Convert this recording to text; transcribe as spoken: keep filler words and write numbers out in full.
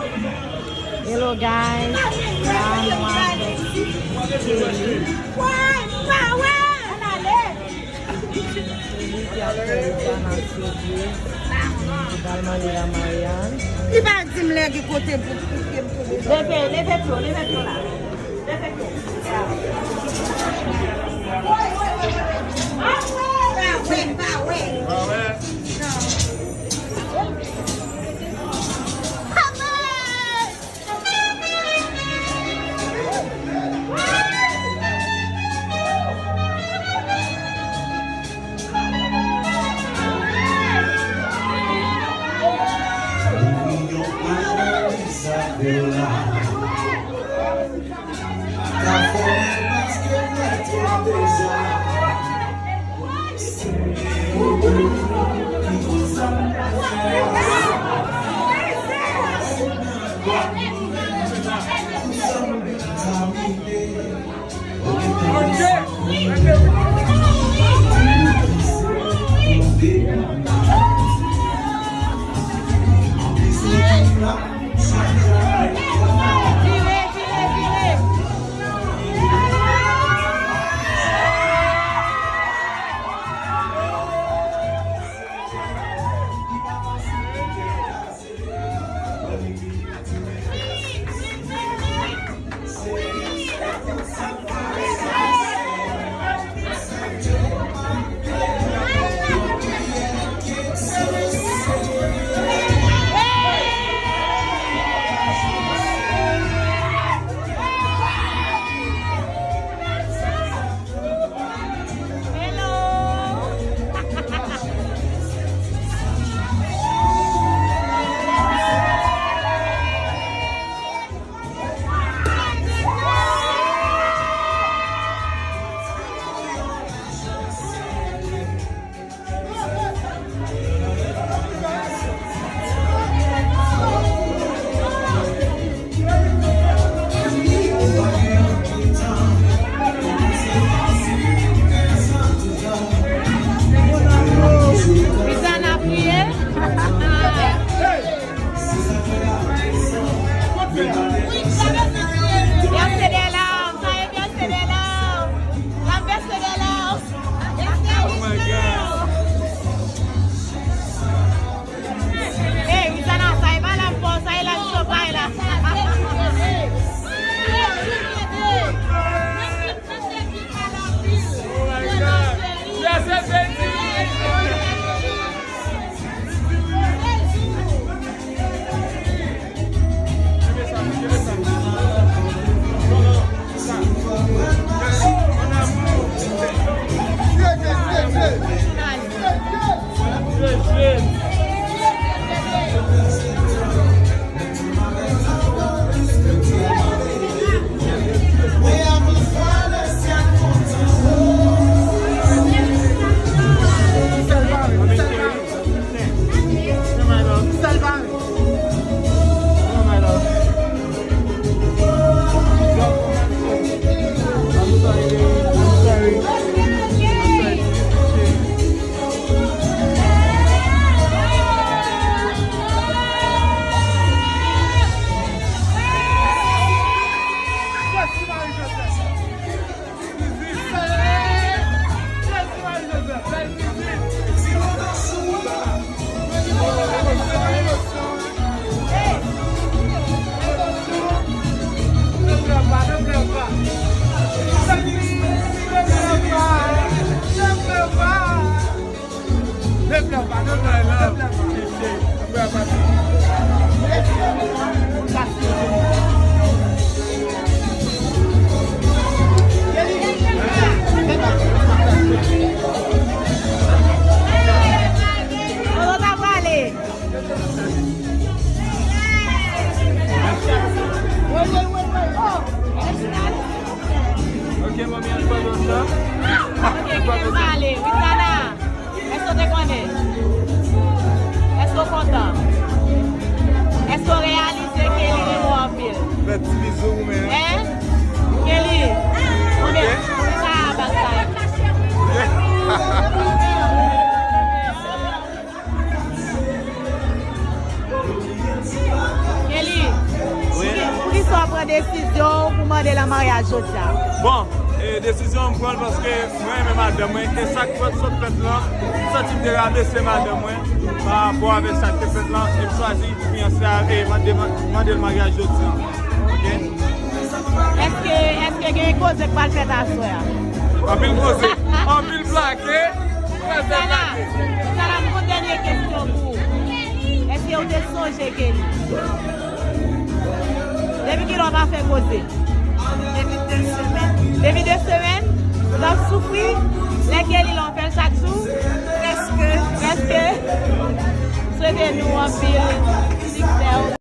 Hello guys, la nou avèk Kelly. Kelly ki ap fè Ritana sere, ki pral mande la Marianne. Li pa di m lè gen kote pou koupe m tonbe. Leve, leve pye w, leve pye w la. Leve pye w. Pa wè, pa wè. Pa wè. Ritana priye. Verse de larmes, sa e verse de larmes. La verse de larmes. Oh my God. Hey, Ritana, sa e pa lame fò, sa e lame chanpay la. Oh my God. Yes, yes, yes. Kote w ta prale? Ok, manmi, ann pran lòt la. Ok, kote w prale? Ritana, èske w te konnen? Èske w kontan? Èske w reyalize Kelly renmen w anpil? Fè ti bizou pou mwen. Hein? Kelly, konbyen, konbyen sa a bag sa a? Ok. Kelly, Desizyon w pou mande l an maryaj jodi a? Bon, e, desizyon an m pran l paske mwen renmen madanm mwen, e sa k fèt, sot fèt lan, m santi m te rabese madanm mwen pa rapò avèk sa k te fèt lan, e m chwazi fiyanse a, e mande, mande l maryaj jodi a. Oke? Èske, èske gen koze k pral fèt aswè a? Anpil koze, anpil plake, trè bèl plake. Sala, m gon dènye kesyon pou ou. Èske w te sonje Kelly? Depi kilè w pa fè koze? Depi de semèn. Depi de semèn? Ou t ap soufri? Lè Kelly la, w fè l chak jou? Prèske. Prèske. Swete nou anpil siksè.